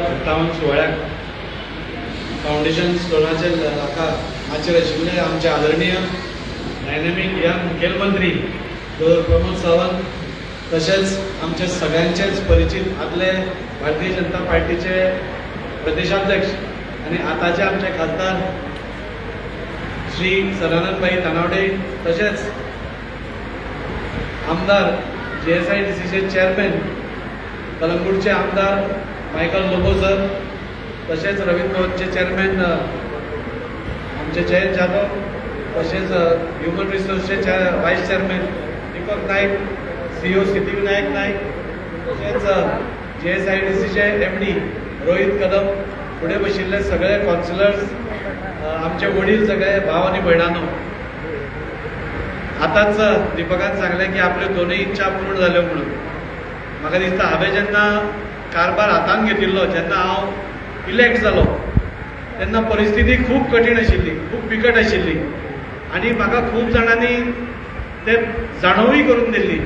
उक्तावण सुवाळ्याक फावंडेशन स्टोनाचे हाका माचयेर आशिल्ले आमचे आदरणीय डायनॅमीक यंग मुखेलमंत्री दोतोर प्रमोद सावंत, तशेंच आमचे सगळ्यांचेच परिचीत आदले भारतीय जनता पार्टीचे प्रदेशाध्यक्ष आनी आतांचे आमचे खासदार श्री सदानंद भाई तानावडे, तशेंच आमदार जीएसआयडीसीचे चेअरमॅन, कलंगूटचे आमदार मायकल लोबो सर, तशेंच रवींद्र भवनचे चेअरमॅन आमचे जयंत जाधव, तशेंच ह्युमन रिसोर्सचे vice chairman Deepak Naik, CEO Siddhivinayak Naik, तशेंच जीएसआयडीसीचे एमडी रोहित कदम, फुडें बशिल्ले सगळे कौन्सिलर्स, आमचे वडील सगळे भाव आनी भयणांनो, आतांच दिपकान सांगलें की आपल्यो दोनूय इच्छा पूर्ण जाल्यो म्हणून. म्हाका दिसता, हांवें जेन्ना कारभार हातान घेतिल्लो, जेन्ना हांव इलेक्ट जालो, तेन्ना परिस्थिती खूब कठीण आशिल्ली, खूब बिकट आशिल्ली आनी म्हाका खूब जाणांनी ते जाणवूय करून दिल्ली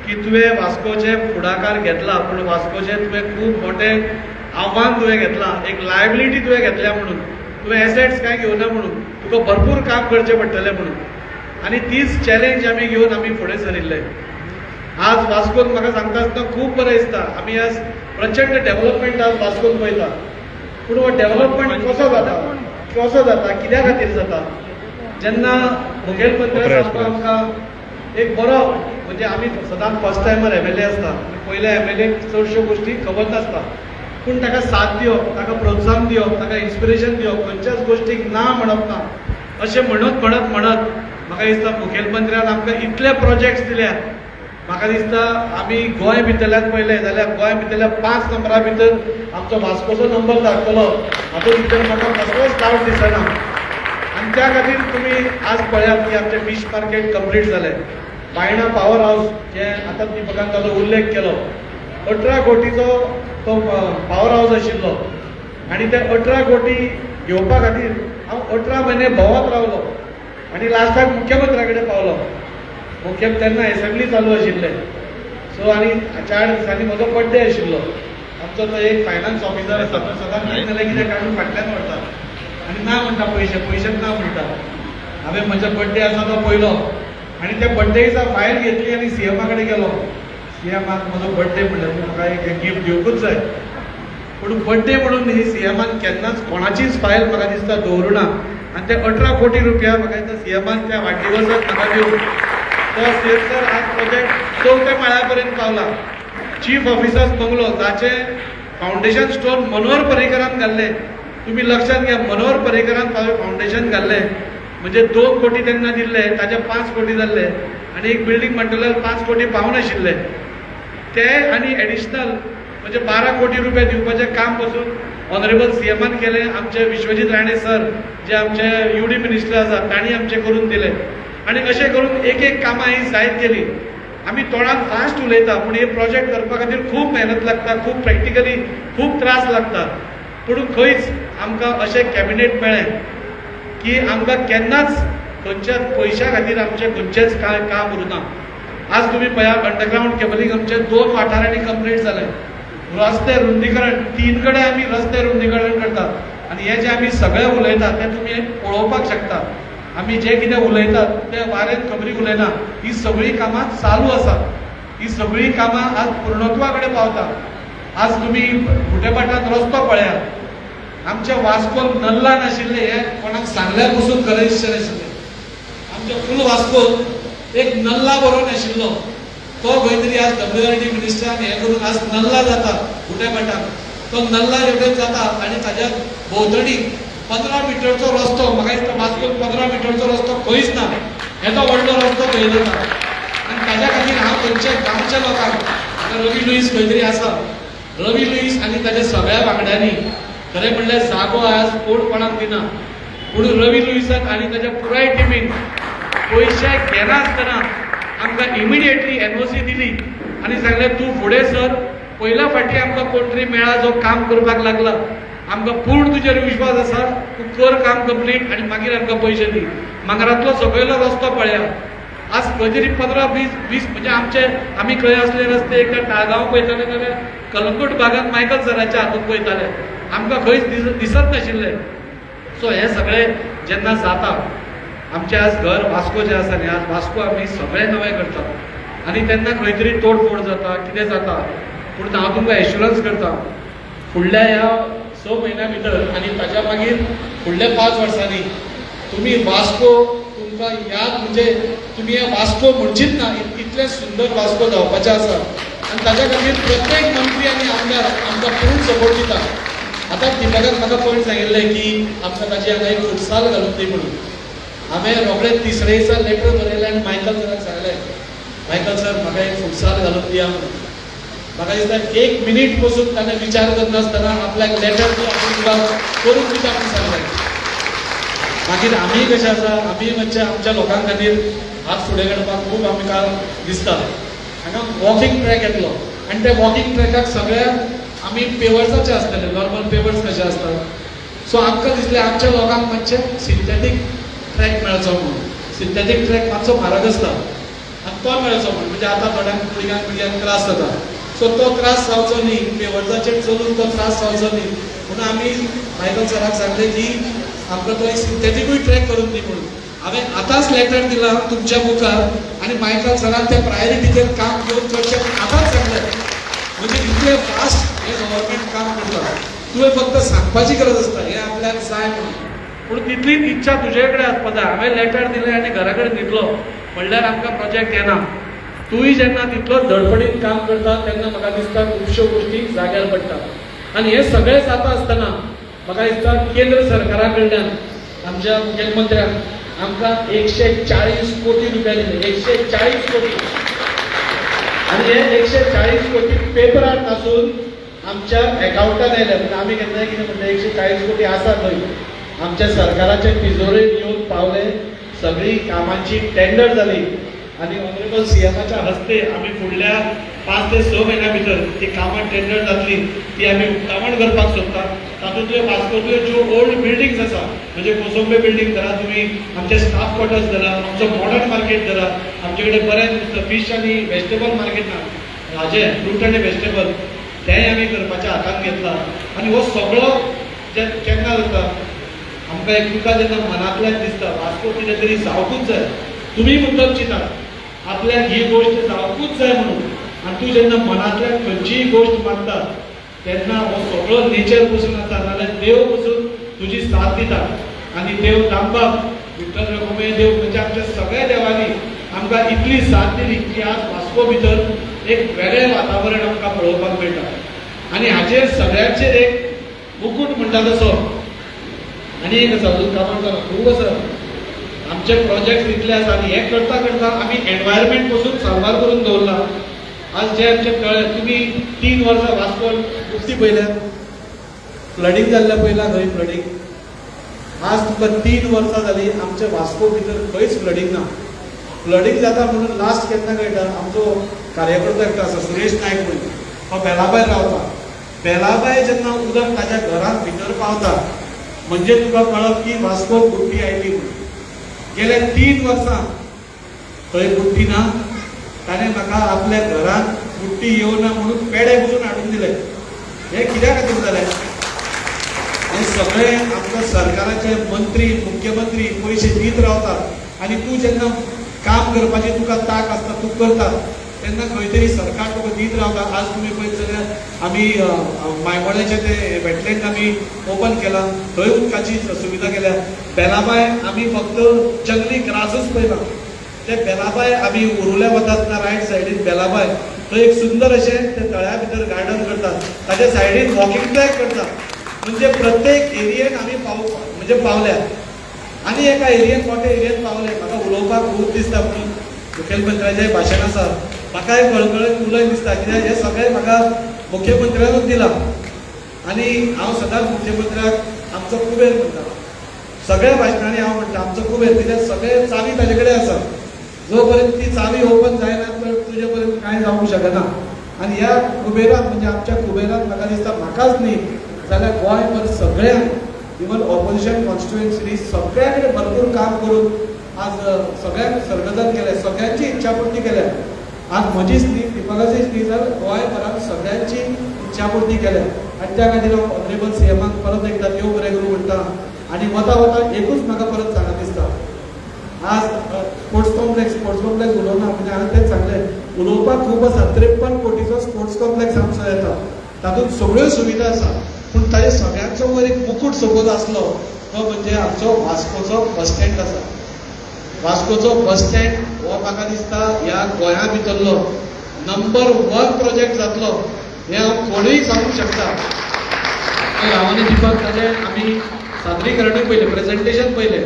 की तुवें वास्कोचे फुडाकार घेतला, पूण वास्कोचें तुवें खूब मोठें आव्हान तुवें घेतलां, एक लायबिलिटी तुवें घेतल्या म्हणून, तुवें एसेट्स कांय घेवना म्हणून तुका भरपूर काम करचें पडटलें म्हणून. आनी तीच चॅलेंज आमी घेवन आमी फुडें सरिल्ले. आज वास्कोन म्हाका सांगता आसतना खूब बरें दिसता. आमी आज प्रचंड डेव्हलपमेंट आज वास्कोन पळयता, पूण हो डेव्हलपमेंट कसो जाता, कसो जाता, कित्या खातीर जाता? जेन्ना मुखेलमंत्री सामको आमकां एक बरो, म्हणजे आमी सदांच फर्स्ट टायमर एमएलए आसता, पयल्या एमएलए चडश्यो गोश्टी खबर नासता, पूण ताका साथ दिवप, ताका प्रोत्साहन दिवप, ताका इन्स्पिरेशन दिवप, खंयच्याच गोश्टीक ना म्हणप ना, अशें म्हणत म्हणत म्हणत म्हाका दिसता मुखेलमंत्र्यान आमकां इतले प्रोजेक्ट्स दिल्यात. म्हाका दिसता, आमी गोंय भितरल्यान पळयलें जाल्यार गोंय भितरल्या 5 नंबरा भितर आमचो वास्कोचो नंबर लागतलो, हातूंत भितर म्हाका कसलोच डावट दिसना. आनी त्या खातीर तुमी आज पळयात की आमचें फीश मार्केट कंप्लीट जालें, बायणा पावर हावस जें आतां दीपकान ताजो उल्लेख केलो, 18 कोटीचो तो पावर हावस आशिल्लो आनी ते 18 कोटी घेवपा खातीर हांव 18 म्हयने भोंवत रावलो आनी लास्टाक मुख्यमंत्र्या कडेन पावलो. मुख्य तेन्ना एसेंब्ली चालू आशिल्ले, सो आनी 4 दिसांनी म्हजो बड्डे आशिल्लो. आमचो तो एक फायनान्स ऑफिसर आसा, तो सदांच कितें जाल्यार कितें काडून फाटल्यान व्हरता आनी ना म्हणटा, पयशे पयशेच ना म्हणटा. हांवें म्हजो बड्डे आसा तो पयलो आनी त्या बड्डे दिसा फायल घेतली आनी सीएमा कडेन गेलो. सीएमाक म्हजो बड्डे म्हणल्यार तूं म्हाका एक गिफ्ट दिवकूच जाय. पूण बड्डे म्हणून ही सीएमान केन्नाच कोणाचीच फायल म्हाका दिसता दवरुना आनी ते 18 कोटी रुपया म्हाका दिसता सीएमान त्या वाडदिवसाक म्हाका दिवन तो सीएम सर आज प्रोजेक्ट चवथ्या माळ्या पर्यंत पावला. चीफ ऑफिसर्स बंगलो, जाचे फावंडेशन स्टोन मनोहर पर्रीकरान घाल्ले, तुम्ही लक्षात घ्या, मनोहर पर्रीकरान फावंडेशन घाल्ले म्हणजे 2 कोटी तेन्ना दिल्ले, ताचे 5 कोटी जाल्ले आनी एक बिल्डींग म्हणटले 5 कोटी पावनाशिल्ले ते आनी एडिशनल म्हणजे 12 कोटी रुपया दिवपाचें काम पासून ऑनरेबल सीएमान केलें. आमचे विश्वजीत राणे सर जे आमचे युडी मिनिस्टर आसा, तांणी आमचें करून दिलें आनी अशें करून एक एक कामां ही जायत गेली. आमी तोंडान फास्ट उलयता, पूण हे प्रोजेक्ट करपा खातीर खूब मेहनत लागता, खूब प्रॅक्टिकली खूब त्रास लागता. पूण खंयच आमकां अशें कॅबिनेट मेळ्ळें की आमकां केन्नाच खंयच्याच पयशा खातीर आमचें खंयचेंच कांय काम उरना. आज तुमी पळयात, अंडरग्रावंड केबलिंग आमचे दोन वाठारांनी कंप्लीट जालें, रस्ते रुंदीकरण तीन कडेन आमी रस्ते रुंदीकरण करतात आनी हे जे आमी सगळे उलयतात ते तुमी पळोवपाक शकता. आमी जे कितें उलयतात ते वाऱ्यान खबरी उलयना. ही सगळीं कामां चालू आसात. ही सगळीं कामां आज पूर्णत्वा कडेन पावता. आज तुमी कुटेभाटात रस्तो पळयात. आमच्या वास्कोन नल्ला नाशिल्ले हे कोणाक सांगल्यार पसून खरें दिसचें नाशिल्लें. आमच्या फूल वास्कोन एक नल्ला बरो नाशिल्लो, तो खंय तरी आज डब्ल्यू आर डी मिनिस्टरान हें करून आज नल्ला जाता. कुटेभाटाक तो नल्ला हेवटेन जाता आनी ताज्या भोंवतणी 15 मिटरचो रस्तो. म्हाका दिसता, वास्कोन 15 मिटरचो रस्तो खंयच ना, येदो व्हडलो रस्तो थंय जाता. आनी ताज्या खातीर हांव थंयच्या गांवच्या लोकांक, आतां रवी लुईस खंय तरी आसा, रवी लुईस आनी ताच्या सगळ्या वांगड्यांनी, खरें म्हणल्यार जागो आज कोण कोणाक दिना, पूण रवी लुईसान आनी ताच्या पुराय टिमीन पयशे घेनासतना आमकां इमिडिएटली एनओसी दिली आनी सांगलें, तूं फुडें सर, पयल्या फावटी आमकां कोण तरी मेळ्ळा जो काम करपाक लागला, आमकां पूर्ण तुजेर विश्वास आसा, तूं कर काम कंप्लीट आनी मागीर आमकां पयशे दी. मांगरांतलो सकयलो रस्तो पळया. आज खंय तरी 15 20 म्हणजे आमचे आमी खंय आसले रस्ते एकदा ताळगांव पळयताले जाल्यार कलंगूट भागान मायकल सराच्या हातून पळयताले, आमकां खंयच दिसत नाशिल्लें. सो हें सगळें जेन्ना जाता, आमचें आज घर वास्को जें आसा न्ही, आज वास्को आमी सगळें नवें करतात आनी तेन्ना खंय तरी तोडफोड जाता, कितें जाता. पूण हांव तुमकां एश्युरन्स करता, फुडल्या ह्या 6 म्हयन्या भितर आनी ताच्या मागीर फुडल्या 5 वर्सांनी तुमी वास्को तुमकां याद म्हणजे तुमी हें वास्को म्हणचीच ना, इतलें सुंदर वास्को जावपाचें आसा. आनी ताच्या खातीर प्रत्येक मंत्री आनी आमदार आमकां फूल सपोर्ट दिता. आतां दीपकान म्हाका पॉयंट सांगिल्लें की आमकां ताची हांगा एक फुटसाल घालून दी म्हणून. हांवें रोखडें तिसरे दिसा लेटर बरयलें आनी मायकल सराक सांगलें, मायकल सर म्हाका एक फुटसाल घालून दिया म्हणून. म्हाका दिसता 1 मिनीट पसून ताणें विचार करनासतना आपल्याक लेटर तुका करून दिता म्हणून सांगलें. मागीर आमी कशें आसा, आमी मातशें आमच्या लोकां खातीर हात फुडें काडपाक खूब आमकां दिसता. हांगा वॉकिंग ट्रॅक येतलो आनी त्या वॉकिंग ट्रॅकाक सगळ्याक आमी पेवर्साचे आसतले, नॉर्मल पेवर्स कशे आसतात. सो आमकां दिसलें आमच्या लोकांक मातशें सिंथेटीक ट्रॅक मेळचो म्हणून. सिंथेटीक ट्रॅक मातसो म्हारग आसता आनी तो मेळचो म्हणून, म्हणजे आतां थोड्यांक भुरग्यांक त्रास जाता, सो तो त्रास जावचो न्ही, पेवर्साचेर चलून तो त्रास जावचो न्ही म्हणून आमी मायकल सराक सांगलें की आमकां तो एक सिंथेटिकूय ट्रॅक करून दी म्हणून. हांवें आतांच लेटर दिलां तुमच्या मुखार आनी मायकल सरान त्या प्रायोरिटीचेर काम घेवन चडशें आतांच सांगलें. म्हणजे इतलें फास्ट हें गव्हर्मेंट काम करता, तुवें फक्त सांगपाची गरज आसता हें आपल्याक जाय म्हणून. पूण तितलीच इच्छा तुजे कडेन आसपा जाय. हांवें लेटर दिलें आनी घरा कडेन न्हिदलो म्हणल्यार आमकां प्रोजेक्ट येना. तूंय जेन्ना तितलोच धडपडीन काम करता तेन्ना म्हाका दिसता खुबश्यो गोश्टी जाग्यार पडटा. आनी हें सगळें जाता आसतना म्हाका दिसता केंद्र सरकारा कडल्यान आमच्या मुखेलमंत्र्यान आमकां 140 कोटी रुपया दिले, 140 कोटी. आनी हे 140 कोटी पेपरार नासून आमच्या एकावंटान आयले. म्हणजे आमी केन्नाय कितें म्हणटा 140 कोटी आसा खंय, आमच्या सरकाराचे तिजोरेन येवन पावले, सगळी कामांची टेंडर जाली आनी ऑनरेबल सीएमाच्या हस्ते आमी फुडल्या 5 ते 6 म्हयन्या भितर ती कामां टेंडर जातली, ती आमी उक्तावण करपाक सोदता. तातूंतल्यो वास्कोंतल्यो ज्यो ओल्ड बिल्डिंग्स आसा, म्हणजे कोसंबे बिल्डींग धरा तुमी, आमचे स्टाफ क्वॉर्टर्स धरा, आमचो मॉडर्न मार्केट धरा, आमचे कडेन बरें फीश आनी वेजिटेबल मार्केट ना, हाजें फ्रूट आनी वेजिटेबल तेंय आमी करपाच्या हातांत घेतला. आनी हो सगळो जे केन्ना जाता आमकां एक तुका जेन्ना मनांतल्यान दिसता वास्को कितें तरी जावकूच जाय, तुमी मुद्दम चिंतात आपल्याक ही गोश्ट जावकूच जाय म्हणून. आनी तूं जेन्ना मनांतल्यान खंयचीय गोश्ट मागता तेन्ना हो सगळो नेचर पसून आसा नाजाल्यार देव पसून तुजी साथ दिता. आनी देव दामबाब विठ्ठल रखुमाई देव म्हणजे आमच्या सगळ्या देवांनी आमकां इतली साथ दिली की आज वास्को भितर एक वेगळें वातावरण आमकां पळोवपाक मेळटा. आनी हाचेर सगळ्यांचेर एक मुकूट म्हणटा तसो आनी एक आसा, अजून कामां जालां खूब आसा आमचे प्रोजेक्ट इतले आसा. आनी हें करता करता आमी एनवायरमेंट पसून साल्वार करून दवरला. आज जे आमचे कळ्ळे तुमी 3 वर्सां वास्को उक्ती पळयल्या, फ्लडींग जाल्लें पळयलां खंय फ्लडींग. आज तुमकां 3 वर्सां जालीं आमच्या वास्को भितर खंयच फ्लडींग ना. फ्लडींग जाता म्हणून लास्ट केन्ना कळटा, आमचो कार्यकर्तो एकटो आसा सुरेश नायक म्हणून, हो बेलाबाय रावता. बेलाबाय जेन्ना उदक ताच्या घरांत भितर पावता म्हणजे तुका कळप की वास्कोत बुडटी आयली म्हणून. गेल्या 3 वर्सां थंय बुडटी ना, ताणें म्हाका आपल्या घरांत बुडटी येवना म्हणून पेडे पसून हाडून दिले. हें कित्या खातीर जालें? हें सगळें आमकां सरकाराचे मंत्री मुख्यमंत्री पयशे दीत रावतात आनी तूं जेन्ना काम करपाची तुका ताक आसता तूं करता तेन्ना खंय तरी सरकार तुका दीत रावता. आज तुमी पळयत जाल्यार आमी मायमोळ्याचें तें वेटलँड आमी ओपन केलां, थंय उदकाची सुविधा केल्या. बेलाबाय आमी फक्त जंगली ग्रासूच पळयला, ते बेलाबाय आमी उरुल्या वतात ना रायट सायडीन बेलाबाय, थंय एक सुंदर अशें ते तळ्या भितर गार्डन करतात, ताच्या सायडीन वॉकिंग ट्रॅक करतात. म्हणजे प्रत्येक एरियेन आमी म्हणजे पावल्या आनी एका एरियेन मोठ्या एरियेन पावले. म्हाका उलोवपाक खूब दिसता म्हणून मुखेलमंत्र्याचें भाशण आसा, म्हाकाय कळकळीत उलयन दिसता कित्याक हें सगळें म्हाका मुख्यमंत्र्यानूच दिलां. आनी हांव सदांच मुख्यमंत्र्याक आमचो कुबेर म्हणटा, सगळ्या भाशणांनी हांव म्हणटा आमचो कुबेर, कित्याक सगळे चावी ताजे कडेन आसा. जो पर्यंत ती चावी ओपन जायना तर तुजे पर्यंत कांय जावंक शकना. आनी ह्या कुबेरान म्हणजे आमच्या कुबेरान म्हाका दिसता म्हाकाच न्ही जाल्यार गोंयभर सगळ्यांक इवन ऑपोजिशन कॉन्स्टिट्युएन्सी सगळ्या कडेन भरपूर काम करून आज सगळ्यांक सर्गजन केले, सगळ्यांची इच्छापूर्ती केल्या. आज म्हजीच न्ही, दीपकाचीच न्ही, जाल्यार गोंयभरान सगळ्यांची इच्छापूर्ती केल्या. आनी त्या खातीर हांव ऑनरेबल सीएमाक परत एकदां देव बरें करूं म्हणटा. आनी वता वता एकूच म्हाका परत सांगत दिसता, आज स्पोर्ट्स कॉम्प्लेक्स उलोवना, म्हणजे हांवें तेंच सांगलें, उलोवपाक खूब आसा. 53 कोटीचो स्पोर्ट्स कॉम्प्लेक्स आमचो येता, तातूंत सगळ्यो सुविधा आसा, पूण ताजे सगळ्यांचो वयर एक मुकूट सपोज आसलो तो म्हणजे आमचो वास्कोचो बस स्टँड आसा. वास्कोचो बस स्टँड हो म्हाका दिसता ह्या गोंया भितरलो नंबर 1 प्रोजेक्ट जातलो हें हांव कोणूय सांगूंक शकता. हांव आनी दीपक ताजें आमी सादरीकरणूय पयलें, प्रेजेंटेशन पयलें.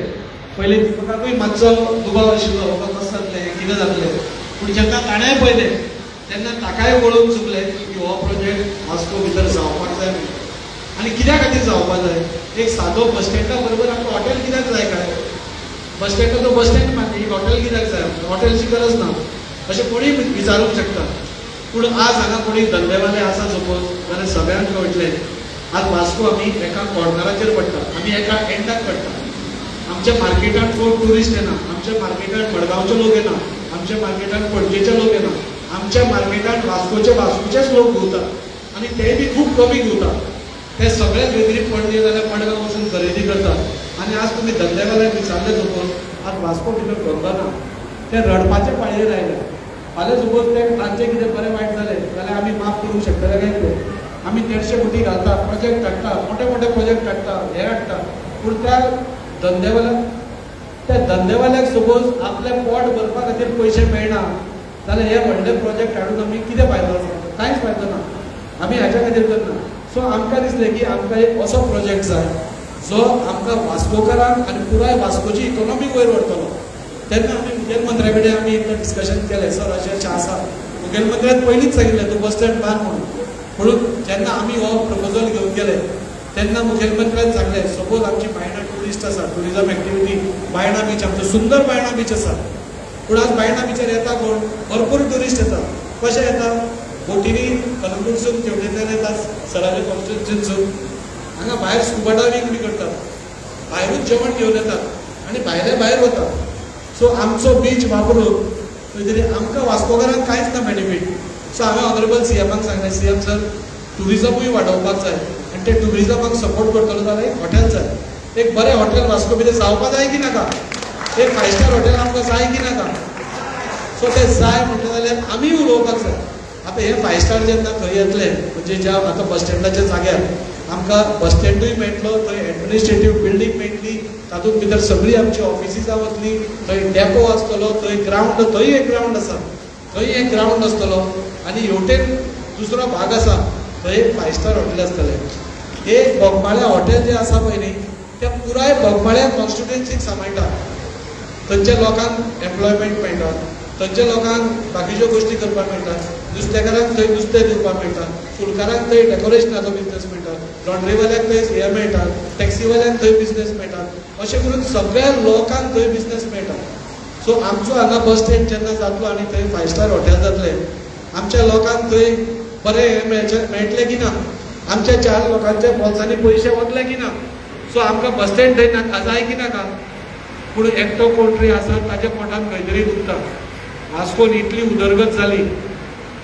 पयलीं दीपकाकूय मातसो दुबाव आशिल्लो, बाबा कशें जातलें, कितें जातलें, पूण जेन्ना ताणेंय पयलें तेन्ना ताकाय वळोवन चुकलें की हो प्रोजेक्ट वास्को भितर जावपाक जाय म्हणून. आनी कित्या खातीर जावपाक जाय, एक सादो बस स्टँडा बरोबर आमकां हॉटेल कित्याक जाय काय? बस स्टँडाचो बस स्टँड मागीर एक हॉटेल कित्याक जाय, हॉटेलची गरज ना अशें कोणीय विचारूंक शकता. पूण आज हांगा कोणी धंदेवाले आसा सपोज जाल्यार सगळ्यांक कळटलें, आज वास्को आमी एका कॉर्नराचेर पडटा, आमी एका एंडाक पडटा. आमच्या मार्केटान कोण ट्युरिस्ट येना, आमच्या मार्केटान मडगांवचे लोक येना, आमच्या मार्केटान पणजेचे लोक येना, आमच्या मार्केटान वास्कोचे वास्कोचेच लोक घुंवतात आनी तेय बी खूब कमी घुंवतात. ते सगळे खंय तरी पणजे जाल्यार मडगांव वचून खरेदी करतात. आनी आज तुमी धंदेवाल्यांक विचारले सपोज, आज वास्को भितर धंदो ना, ते रडपाचे पाळयेर आयले. फाल्यां सपोज ते तांचें कितें बरें वायट जालें जाल्यार आमी माफ करूंक शकतले काय कितें? आमी 150 कोटी घालता, प्रोजेक्ट हाडटा, मोठे मोठे प्रोजेक्ट हाडटा, हे हाडटा, पूण त्या धंदेवाल्याक सपोज आपलें पोट भरपा खातीर पयशे मेळना जाल्यार हे व्हडले प्रोजेक्ट हाडून आमी कितें फायदो आसा? कांयच फायदो ना. आमी हाच्या खातीर करना. सो आमकां दिसलें की आमकां एक असो प्रोजेक्ट जाय जो आमकां वास्कोकारांक आनी पुराय वास्कोची इकॉनॉमी वयर व्हरतलो. तेन्ना आमी मुखेलमंत्र्या कडेन आमी एकदां डिस्कशन केलें, सर अशें अशें आसा. मुखेलमंत्र्यान पयलींच सांगिल्लें तूं बस स्टँड बांद म्हणून. म्हणून जेन्ना आमी हो प्रपोजल घेवन गेले तेन्ना मुखेलमंत्र्यान सांगलें, सपोज आमची बायणा ट्युरिस्ट आसा, ट्युरिजम एक्टिविटी, बायणा बीच आमचो सुंदर बायणा बीच आसा, पूण आज बायणा बिचार येता कोण? भरपूर ट्युरिस्ट येता. कशें येता? बोटींनी कलंगूटसून तेवटेंतल्यान येता, सराचे कॉन्स्टिट्युन्सीसून. हांगा भायर स्कुबा डायवींग बी करतात, भायरूच जेवण घेवन येतात आनी भायले भायर वतात. सो आमचो बीच वापरून खंय तरी आमकां वास्कोकारांक कांयच ना बेनिफीट. सो हांवें ऑनरेबल सीएमाक सांगलें, सीएम सर ट्युरिजमूय वाडोवपाक जाय आनी ते ट्युरिजमाक सपोर्ट करतलो जाल्यार एक हॉटेल जाय, एक बरें हॉटेल वास्को भितर जावपा जाय की नाका? एक 5 स्टार हॉटेल आमकां जाय की नाका? सो ते जाय म्हणटा जाल्यार आमी उलोवपाक जाय. आतां हे 5 स्टार जेन्ना थंय येतले, म्हणजे ज्या आतां बस स्टँडाच्या जाग्यार आमकां बस स्टँडूय मेळटलो, थंय एडमिनिस्ट्रेटीव बिल्डींग मेळटली, तातूंत भितर सगळी आमची ऑफिसीसां वतली, थंय डेपो आसतलो, थंय ग्रावंड, थंय एक ग्रावंड आसा, थंय एक ग्रावंड आसतलो आनी हेवटेन दुसरो भाग आसा थंय एक 5 स्टार हॉटेल आसतलें. एक बोगमाळ्या हॉटेल जें आसा पळय न्ही, त्या पुराय बोगमाळ्या कॉन्स्टिट्युएन्सीक सांबाळटा. थंयच्या लोकांक एम्प्लॉयमेंट मेळटा, थंयच्या लोकांक बाकीच्यो गोश्टी करपाक मेळटा, नुस्तेकारांक थंय नुस्तें दिवपाक मेळटा, फुलकारांक थंय डेकोरेशनाचो बिजनेस मेळटा, लॉन्ड्रीवाल्यांक थंय हें मेळटा, टॅक्सीवाल्यांक थंय बिजनेस मेळटा, अशें करून सगळ्या लोकांक थंय बिजनेस मेळटा. सो आमचो हांगा बस स्टँड जेन्ना जातलो आनी थंय 5 स्टार हॉटेल जातलें, आमच्या लोकांक थंय बरें हें मेळटलें की ना? आमच्या 4 लोकांच्या बोल्सांनी पयशे वतले की ना? सो आमकां बस स्टँड थंय नाका जाय की नाका? पूण एकटो कोण तरी आसा ताच्या पोटान खंय तरी दुखता. वास्कोन इतली उदरगत जाली,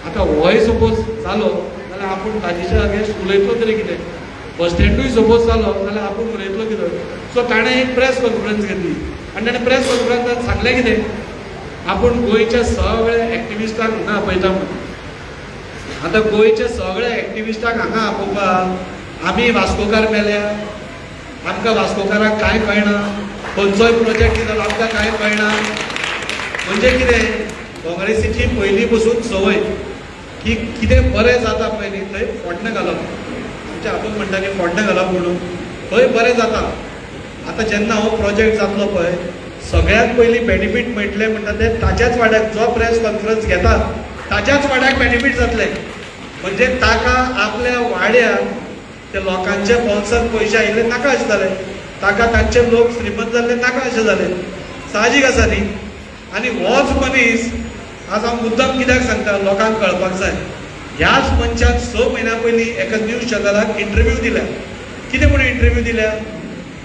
आतां होय सपोज जालो जाल्यार आपूण ताजेच्या अगेन्स्ट उलयतलो तरी कितें? बस स्टँडूय सपोज जालो जाल्यार आपूण उलयतलो कितें? सो ताणें एक प्रेस कॉन्फरन्स घेतली आनी ताणें प्रेस कॉन्फरन्सांत सांगलें कितें, आपूण गोंयच्या सगळ्या एक्टिविस्टांक हांगा आपयता म्हणून. आतां गोंयच्या सगळ्या एक्टिविस्टांक हांगा आपोवपाक आमी वास्कोकार मेल्या, आमकां वास्कोकारांक कांय कळना, खंयचोय प्रोजेक्ट कितें जालो आमकां कांय कळना. म्हणजे कितें, काँग्रेसीची पयलीं पसून संवय की कितें बरें जाता पळय न्ही थंय फोडणें घालप. आमच्या हातून म्हणटा न्ही फोडणें घालप म्हणून, थंय बरें जाता. आतां जेन्ना हो प्रोजेक्ट जातलो पळय, सगळ्यांत पयलीं बेनिफीट मेळटलें म्हणटा तें ताच्याच वाड्याक, जो प्रेस कॉन्फरन्स घेता ताच्याच वाड्याक बेनिफीट जातलें. म्हणजे ताका आपल्या वाड्याक ते लोकांच्या बोल्सांत पयशे आयिल्ले नाका अशें जालें, ताका तांचे लोक श्रीमंत जाल्ले नाका अशें जालें, साहजीक आसा न्ही. आनी होच मनीस आज हांव मुद्दम कित्याक सांगता, लोकांक कळपाक जाय, ह्याच मनशान 6 म्हयन्या पयलीं एका न्यूज चॅनलाक इंटरव्यू दिल्या. कितें म्हणून इंटरव्यू दिल्या?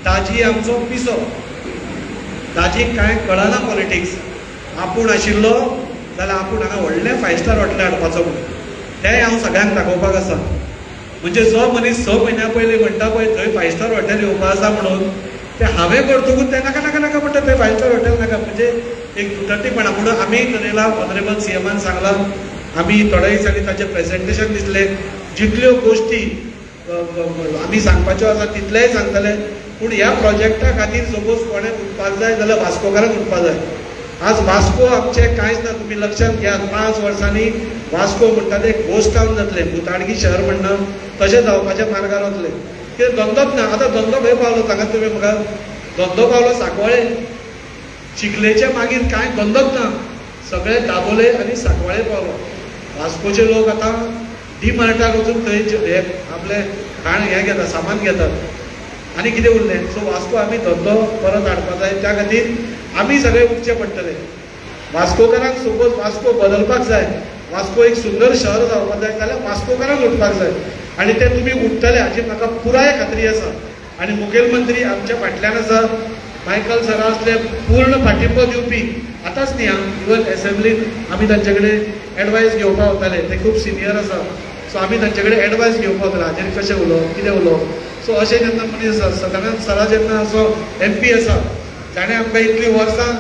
ताजी आमचो पिसो. दाजीक कांय कळना पॉलिटिक्स. आपूण आशिल्लो जाल्यार आपूण हांगा व्हडलें 5 स्टार हॉटेल हाडपाचो म्हणून तेंय हांव सगळ्यांक दाखोवपाक आसा. म्हणजे जो मनीस 6 म्हयन्या पयलीं म्हणटा पळय थंय 5 स्टार हॉटेल येवपा आसा म्हणून, ते हांवें करतकूच ते नाका नाका नाका म्हणटा, थंय 5 स्टार हॉटेल नाका. म्हणजे एक दुटर्टीपणा. म्हणून आमी थरयला, ऑनरेबल सीएमान सांगलां, आमी थोड्या दिसांनी ताचें प्रेजेंटेशन दिसलें, जितल्यो गोश्टी आमी सांगपाच्यो आसा तितलेंय सांगतले. पूण ह्या प्रोजेक्टा खातीर सपोज कोणें उठपाक जाय जाल्यार वास्कोकारांक उठपाक जाय. आज वास्को आमचें कांयच ना, तुमी लक्षांत घेयात, 5 वर्सांनी वास्को म्हणटा तें घोस्ट टावन जातलें, भुताडकी शहर म्हणना तशें जावपाच्या मार्गार वतलें. कित्याक धंदोच ना. आतां धंदो खंय पावलो सांगात तुमी म्हाका? धंदो पावलो सांकवाळे, चिखलेचे मागीर कांय धंदोच ना, सगळे दाबोले आनी सांकवाळे पावलो. वास्कोचे लोक आतां डी मार्टाक वचून थंय हे आपलें खाण हें घेतात, सामान घेतात आनी कितें उरलें. सो वास्को आमी धंदो परत हाडपाक जाय, त्या खातीर आमी सगळे उठचें पडटलें. वास्कोकारांक सपोज वास्को बदलपाक जाय, वास्को एक सुंदर शहर जावपाक जाय जाल्यार वास्कोकारांक उठपाक जाय आनी ते तुमी उठतले हाची म्हाका पुराय खात्री आसा. आनी मुखेलमंत्री आमच्या फाटल्यान आसा, मायकल सरा असले पूर्ण पाठिंबो दिवपी. आतांच न्ही आं, इवन एसेंब्लीन आमी तांचे कडेन एडवायस घेवपाक वताले, ते खूब सिनियर आसा. सो आमी तांचे कडेन एडवायस घेवपाक वताले, हाजेर कशें उलोवप, कितें उलोवप. सो अशें जेन्ना मनीस आसा, सदानंद सरा जेन्ना असो एमपी आसा जाणें आमकां इतलीं वर्सां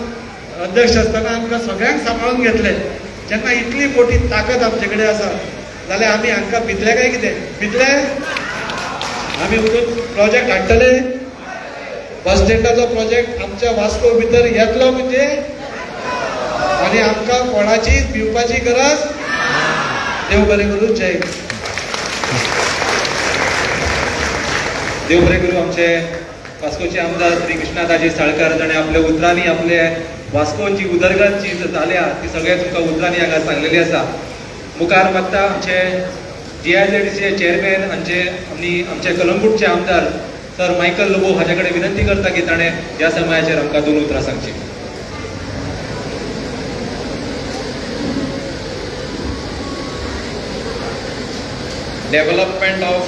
अध्यक्ष आसतना आमकां सगळ्यांक सांबाळून घेतलें, जेन्ना इतली मोठी ताकद आमचे कडेन आसा जाल्यार आमी हांकां भितले काय कितें? भितले आमी उठून प्रोजेक्ट हाडटले. बस स्टँडाचो प्रोजेक्ट आमच्या वास्को भितर येतलो म्हणजे, आनी आमकां कोणाचीच भिवपाची गरज. देव बरें करूं, जय हिंद. देव बरें करूं आमचे वास्कोचे आमदार श्री कृष्णा दाजी साळकार, जाणें आपल्या उतरांनी आपले वास्कोची उदरगत जी जाल्या ती सगळ्या तुमकां उतरांनी हांगा सांगलेली आसा. मुखार मागता आमचे GIZDचे चेअरमॅन आमचे आनी आमचे कलंगूटचे आमदार सर मायकल लोबो हाजे कडेन विनंती करता की ताणें ह्या समयाचेर आमकां 2 उतरां सांगची. Development of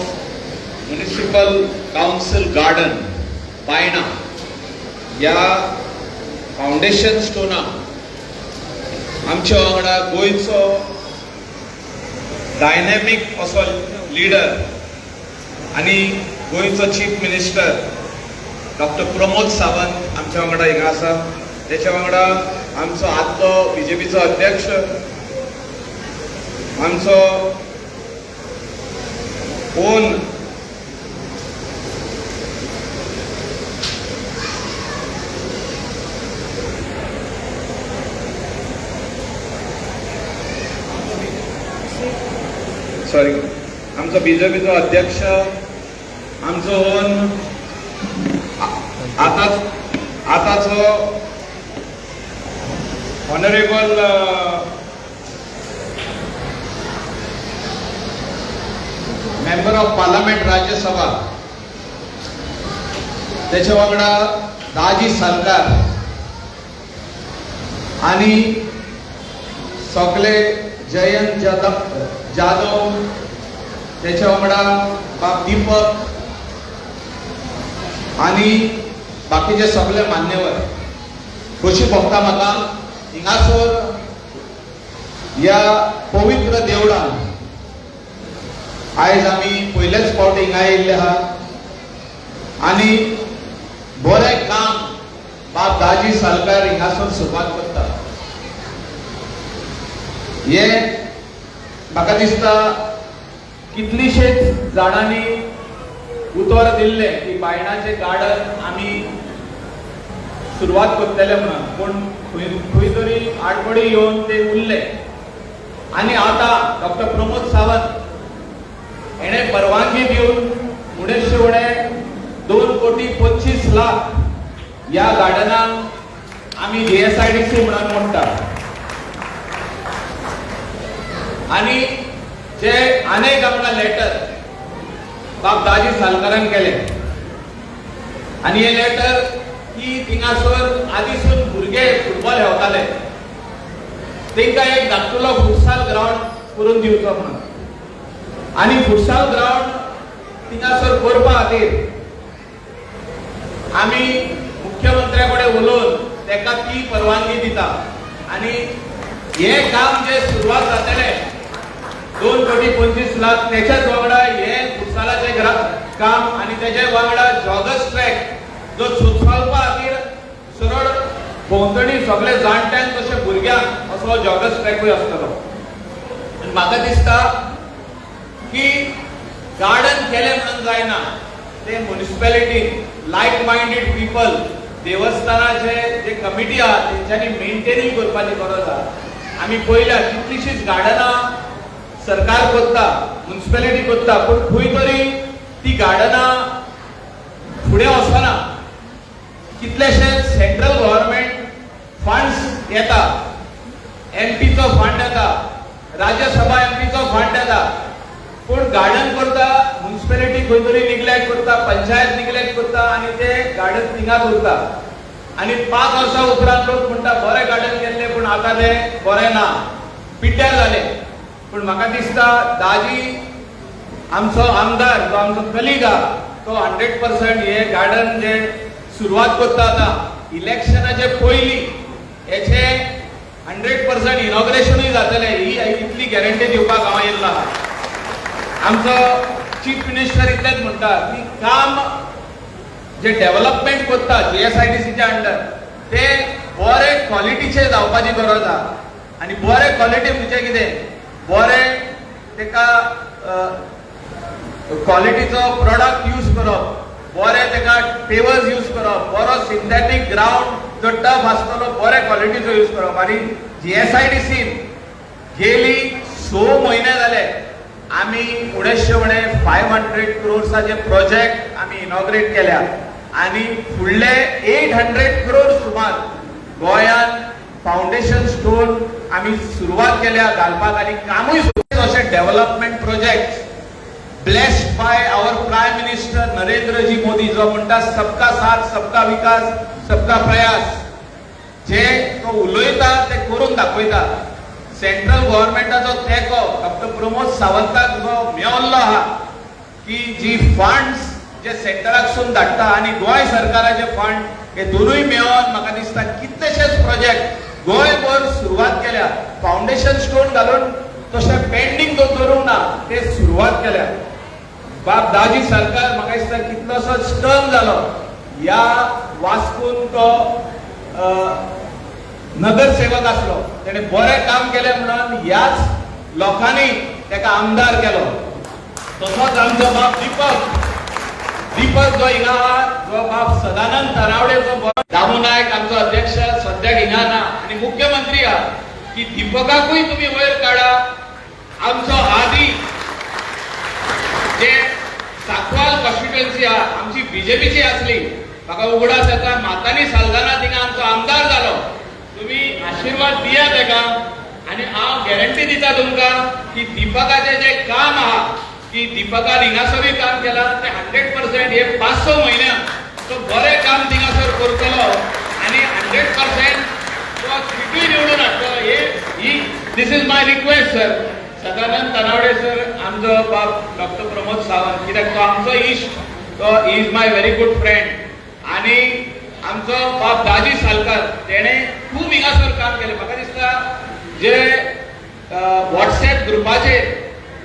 municipal council garden Baina ह्या फावंडेशन स्टोनाक आमच्या वांगडा गोंयचो डायनॅमीक असो लिडर आनी गोंयचो chief minister doctor Pramod Sawant आमच्या वांगडा हिंगा आसा. तेच्या वांगडा आमचो आदलो बीजेपीचो अध्यक्ष, आमचो ओन सॉरी आमचो बीजेपीचो अध्यक्ष, आमचो ओन आतांचो honourable member of parliament Rajya Sabha, त्याच्या वांगडा दाजी सालकार आनी सगळे जयंत जाधव, त्याच्या वांगडा बाब दीपक आनी बाकीचे सगळे मान्यवर. खोशी भोगता म्हाका हिंगासर ह्या पवित्र देवळान आयज आमी पयलेच फावट हिंगा येयल्ले आहा आनी बरें काम बाब दाजी सालकार हिंगासर सुरवात करता. हे म्हाका दिसता कितलीशेच जाणांनी उतर दिल्लें की बायणाचें गार्डन आमी सुरवात करतले म्हणून, पूण खंय तरी आडखळी येवन ते उरले. आनी आतां डॉक्टर प्रमोद सावंत हेणें परवानगी दिवन उणेशे उणे 2 कोटी 25 लाख ह्या गार्डनाक आमी GSIDC म्हणून म्हणटा. आनी जे अनेक आमकां लेटर बाब दाजी सालकारान केले आनी हे लेटर की थिंगासर आदीसून भुरगे फुटबॉल खेळटाले तेंकां एक धाकटुलो फुटसाल ग्रावंड करून दिवचो म्हणून, आनी फुटसाल ग्रावंड थिंगासर करपा खातीर आमी मुख्यमंत्र्या कडेन उलोवन तेका ती परवानगी दिता. आनी हे काम जे सुरवात जातले 2 कोटी 25 लाख, त्याच्याच वांगडा हे फुटसालाचे काम आणि त्याच्या वांगडा जॉगर्स ट्रॅक जो चलपा खातीर सरळ भोंवतणी सगळे जाणट्यांक तशें भुरग्यांक असो जॉगर्स ट्रॅकूय आसतलो. आनी म्हाका दिसता की गार्डन केलें म्हणून जायना, ते मुनिसिपॅलिटी, लायक मायंडेड पिपल, देवस्थानाचे जे कमिटी आहा तेंच्यांनी मेंटेनूय करपाची गरज आहा. आमी पळयल्या, कितलीशींच गार्डनां सरकार करता, मुनिसिपॅलिटी करता, पूण खंय तरी ती गार्डनां फुडें वचना. कितलेशेच सेंट्रल गव्हर्मेंट फंड्स येता, एमपीचो फंड येता, राज्यसभा एमपीचो फंड येता, पूण गार्डन करता मुनिसिपॅलिटी खंय तरी निग्लेक्ट करता, पंचायत निग्लेक्ट करता आनी ते गार्डन थिंगाच उरता. आनी 5 वर्सां उपरांत लोक म्हणटा, बरें गार्डन केल्लें, पूण आतां तें बरें ना, पिड्ड्यार जालें. पूण म्हाका दिसता दाजी, आमचो आमदार, जो आमचो कलीग आहा, तो 100% हे गार्डन जे सुरवात करता आतां, इलेक्शनाचे पयलीं हेचे 100% इनॉग्रेशनूय जातलें, ही इतली गॅरंटी दिवपाक हांव येयल्लो आहा. आमचो चीफ मिनिस्टर इतलेंच म्हणटा की काम जे डेव्हलपमेंट करता जीएसआयडीसीच्या अंडर, ते बरे क्वॉलिटीचे जावपाची गरज आहा. आनी बरे क्वॉलिटी म्हणजे कितें? बरे तेका क्वॉलिटीचो प्रोडक्ट यूज करप, बरे तेका पेवर्स यूज करप, बरो सिंथेटीक ग्रावंड जो टफ आसतलो, बरे क्वॉलिटीचो यूज करप. आनी जीएसआयडीसीन गेली 6 म्हयने जाले, आमी उणेशे उणे 500 क्रोर्साचे प्रोजेक्ट आमी इनॉग्रेट केल्या आनी फुडले 800 क्रोर सुमार गोंयान फावंडेशन स्टोन आमी सुरवात केल्या घालपाक आनी कामूय सुरू. अशे development project blessed by our Prime Minister Narendraji Modi, जो म्हणटा सबका साथ, सबका विकास, सबका प्रयास. जे तो उलयता ते करून दाखयता. सेंट्रल गव्हर्मेंटाचो तेंको डॉक्टर प्रमोद सावंताक जो मेवल्लो आहा की जी फंड्स जे सेंटराकसून धाडटा आनी गोंय सरकाराचे फंड, हे दोनूय मेळोन म्हाका दिसता कितलेशेच प्रोजेक्ट गोंयभर सुरवात केल्या. फावंडेशन स्टोन घालून तशें पेंडींग दवरूंक ना, ते सुरवात केल्या. बाब दाजी साळकार म्हाका दिसता कितलोसो स्टर्न जालो. ह्या वास्कोन तो नगरसेवक आसलो, तेणे बरें काम केलें म्हणून ह्याच लोकांनी ताका आमदार केलो. तसोच आमचो बाब दीपक, दीपक जो हिंगा आहा, जो बाब सदानंद तरावडे, जो बरो दामू नायक आमचो अध्यक्ष सद्याक हिंगा ना आनी मुख्यमंत्री आहा की दीपकाकूय तुमी वयर काडा. आमचो आदी जे साकवाल कॉन्स्टिट्युएन्सी आहा आमची, बीजेपीची आसली, म्हाका उगडास येता, मातानी साल्दाना थिंगा आमचो आमदार जालो. तुमी आशिर्वाद दिया तेका आनी हांव गॅरंटी दिता तुमकां की दीपकाचें जें काम आहा, की दीपकान हिंगासरूय काम केलां, तें 100% हे 5-6 म्हयन्याक तो बरें काम थिंगासर करतलो आनी 100% तो सिटूय निवडून हाडटलो. हे ही this is my request, sir. Sadanand Tanavade sir, आमचो बाब डॉक्टर प्रमोद सावंत, कित्याक तो आमचो इश्ट, तो is my very good friend. आनी आमचो बाब दाजी सालकार, तेणे खूब हिंगासर काम केलें. म्हाका दिसता जे वॉट्सएप ग्रुपाचेर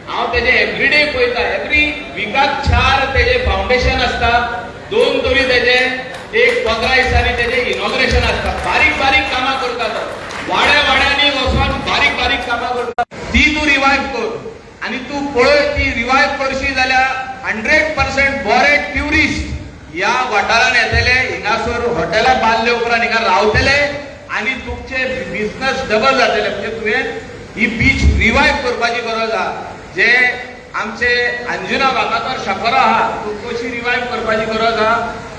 हांव तेजे एवरीडे पळयता, एवरी विकाक चार तेजे फावंडेशन आसता, दोन तरी तेजे एक 15 दिसांनी तेजे इनॉग्रेशन आसता. बारीक बारीक कामां करता तो, वाड्या वाड्यांनी वचोन बारीक बारीक कामां करता. ती तूं रिवायव कर आनी तूं पळय, ती रिवायव करशी जाल्यार 100% बरे ट्युरिस्ट ह्या वाठारान येतले, हिंगासर हॉटेलां बांदले उपरांत हिंगा रावतले आनी तुमचे बिझनस डबल जातले. म्हणजे तुवें ही बीच रिवायव करपाची गरज आहा. जे आमचे अंजुना वागातोर शापोरा आहा, तो कशी रिवायव करपाची गरज आहा.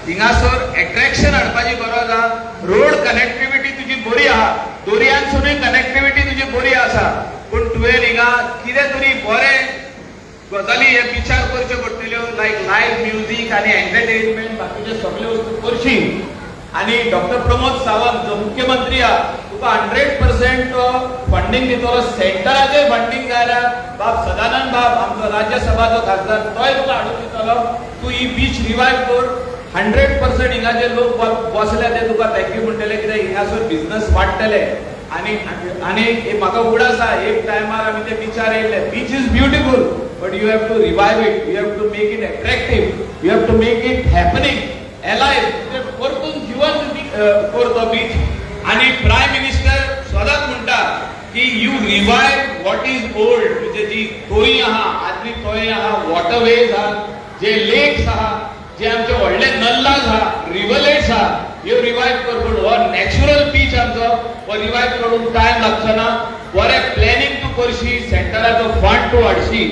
हिंगासर एट्रॅक्शन हाडपाची गरज आहा. रोड कनेक्टिविटी तुजी बरी आहा, दर्यांसुनूय कनेक्टिविटी तुजी बरी आसा, पूण तुवें हिंगा कितें तरी बरें गजाली हे विचार करच्यो पडटल्यो, लायक लायव्ह म्युजीक आनी एंटरटेनमेंट, बाकीचे सगळे वस्तू करशी. आनी डॉक्टर प्रमोद सावंत जो मुख्यमंत्री आहा, तुका 100% तो फंडींग दितलो. सेंटराचेर फंडींग जाय जाल्यार बाब सदानंद बाब, आमचो राज्यसभाचो खासदार, तोय तुका हाडून दितलो. तूं ही बीच रिवायव कर. 100% हिंगा जे लोक बसले ते तुका thank you म्हणटले, कित्याक हिंगासर बिझनस वाडटले. आनी आनी म्हाका उगडास आहा, एक टायमार आमी ते बिचार येयल्ले. Beach is beautiful, but you have to revive it, you have to make it attractive, you have to make it happening, alive. परतून जिवंत कर तो बीच. आनी प्रायम मिनिस्टर सदांच म्हणटा की you revive what is old. म्हणजे जी तोरी आहा, आदली तोरी आहा, वॉटरवेज आहा, जे लेक्स आहा, जे आमचे व्हडले नल्लाज आहा, रिव्हलेट्स आहा, ह्यो रिवायव कर. पूण हो नॅचरल बीच आमचो हो रिवायव करूंक टायम लागचो ना. बरें प्लॅनिंग तूं करशी, सेंटराचो फंड तूं हाडशी,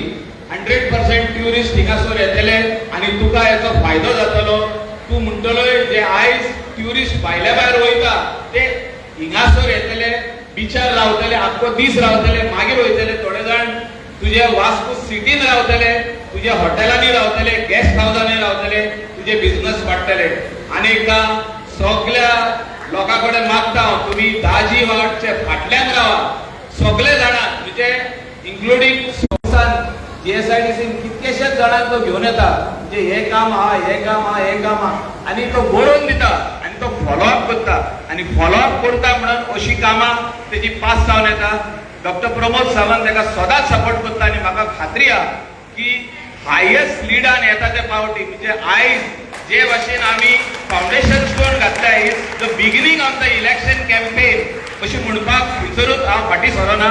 100% ट्युरिस्ट हिंगासर येतले आनी तुका हेचो फायदो जातलो. तूं म्हणटलो जे आयज ट्युरिस्ट भायल्या भायर वयता ते हिंगासर येतले, बिचार रावतले, आख्खो दीस रावतले, मागीर वयतले. थोडे जाण तुजे वास्को सिटीन रावतले, तुज्या हॉटेलांनी रावतले, गेस्ट हावजांनी रावतले, तुजे बिझनस वाडटले. आनी एकदां सगल्या लोकां कडेन मागता हांव, तुमी दाजी वाटचे फाटल्यान रावा सगळे जाणां, म्हणजे इन्क्लुडींग संस्थान जीएसआयडीसी कितकेशेच जाणांक तो घेवन येता. म्हणजे हे काम आहा, हे काम आहा, हे काम आहा, आनी तो बरोवन दिता आनी तो फॉलोअप करता. आनी फॉलोअप करता म्हणून अशी कामां तेजी पास जावन येता. डॉक्टर प्रमोद सावंत ताका सदांच सपोर्ट करता आनी म्हाका खात्री आहा की हायेस्ट लिडान येता ते पावटी. म्हणजे आयज जे भाशेन आमी फावंडेशन स्टोन घातल्या is the beginning of the election campaign अशें म्हणपाक खंयसरूच हांव फाटीं सरना.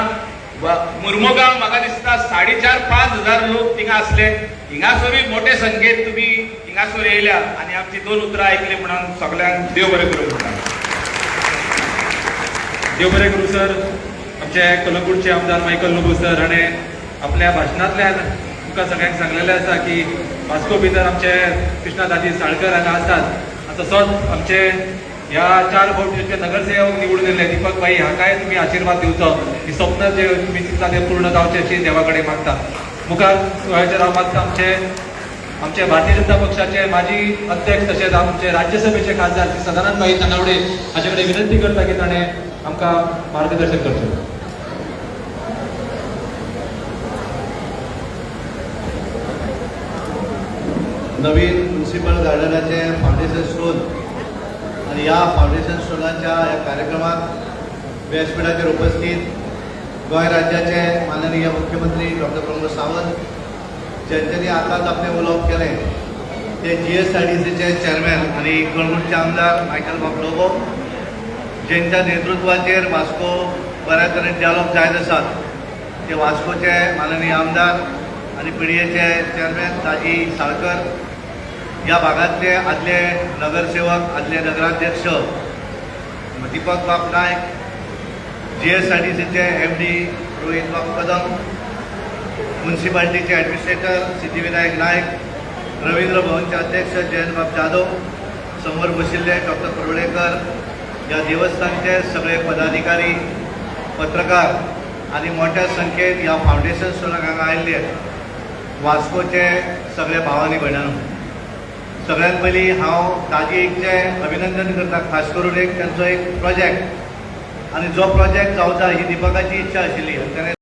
मुर्मुगांव म्हाका दिसता 4,500-5 हजार लोक थिंगा आसले. हिंगासरूय मोठे संख्येत तुमी हिंगासर येयल्या आनी आमची दोन उतरां आयकली म्हणून सगल्यांक देव बरें करूं म्हणटा. देव बरें करूं सर. आमचे कलंगूटचे आमदार मायकल लोबो सर हाणें आपल्या भाशणांतल्यान तुमकां सगळ्यांक सांगलेलें आसा की वास्को भितर आमचे कृष्णा दाजी साळकर हांगा आसात. आनी तसोच आमचे ह्या चार फावटी जे नगरसेवक निवडून येयल्ले दीपक भाई हाकाय तुमी आशिर्वाद दिवचो. ही स्वप्न जे तुमी चिंतता ते पूर्ण जावचे अशी देवा कडेन मागता. मुखार सुवाळ्याचेर हांव मागता आमचे आमचे भारतीय जनता पक्षाचे माजी अध्यक्ष तशेंच आमचे राज्यसभेचे खासदार श्री सदानंद भाई तानावडे हाचे कडेन विनंती करता की ताणें आमकां मार्गदर्शन करचें. नवीन म्युनिसिपल गार्डनाचे फावंडेशन स्टोन आनी ह्या फावंडेशन स्टोनाच्या ह्या कार्यक्रमाक व्यासपीठाचेर उपस्थित गोंय राज्याचे माननीय मुख्यमंत्री डॉक्टर प्रमोद सावंत, ज्यांच्यानी आतांच आपलें उलोवप केलें ते जीएसआयडीसीचे चेअरमॅन आनी कळंगूटचे आमदार मायकल बाब लोबो, ज्यांच्या नेतृत्वाचेर वास्को बऱ्या तरेन डेव्हलप जायत आसात ते वास्कोचे माननीय आमदार आनी पीडीएचे चेअरमॅन दाजी साळकर, ह्या भागांतले आदले नगरसेवक, आदले नगराध्यक्ष दीपक बाब नायक, जीएसआयडीसीचे एमडी रोहित बाब कदम, म्युनिसिपालिटीचे ॲडमिनिस्ट्रेटर सिद्धिविनायक नायक, रवींद्र भवनचे अध्यक्ष जयंत बाब जाधव, समोर बशिल्ले डॉक्टर परुळेकर, ह्या देवस्थानचे सगळे पदाधिकारी, पत्रकार आनी मोठ्या संख्येन ह्या फावंडेशन स्टोनाक हांगा आयिल्ले वास्कोचे सगळे भाव आनी भयणांनो, सगळ्यात पयलीं हांव दाजीचे अभिनंदन करता. खास करून एक तांचो एक प्रोजेक्ट आनी जो प्रोजेक्ट जावचा ही दीपकाची इच्छा आशिल्ली आनी ताणें